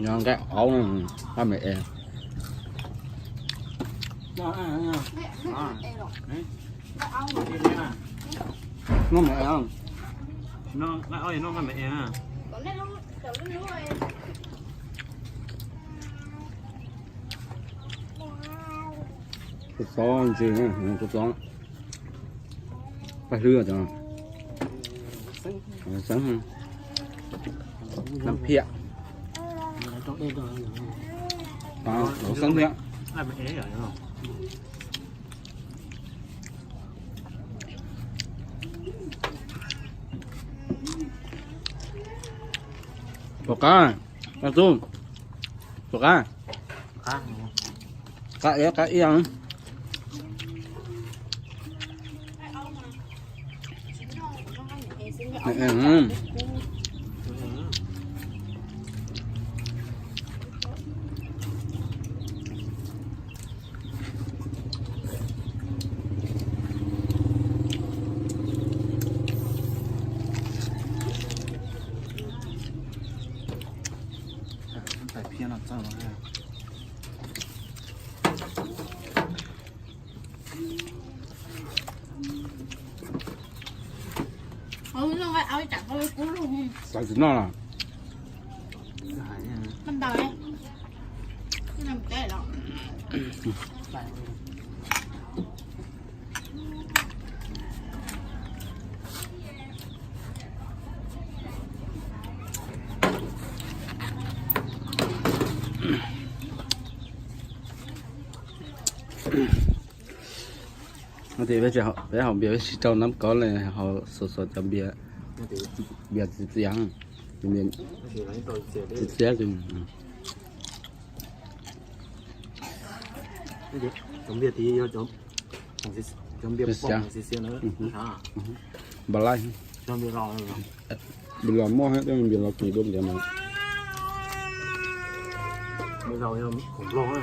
Nyob nqaij aub, nqaij me es. Noj me es. Kua txob ntsis, kua txob paj hlwb, xeeb, nam phiaj, xeeb thiab. Puas qab, Tub? Puas qab? Qab ib, qab ib. Tais phiab no txawj no. Xav tsis noj los. Peb haus npias peb tsis rau nab kov li, haus xuas xuas cov npias, npias txias txias, txias txias. Cov npias tid yog cov npias pom xiav xiav na. Npas laij. Npias los muaj thiab, npias los kim dua ntiav mas. Npias los yog khoom nplog na.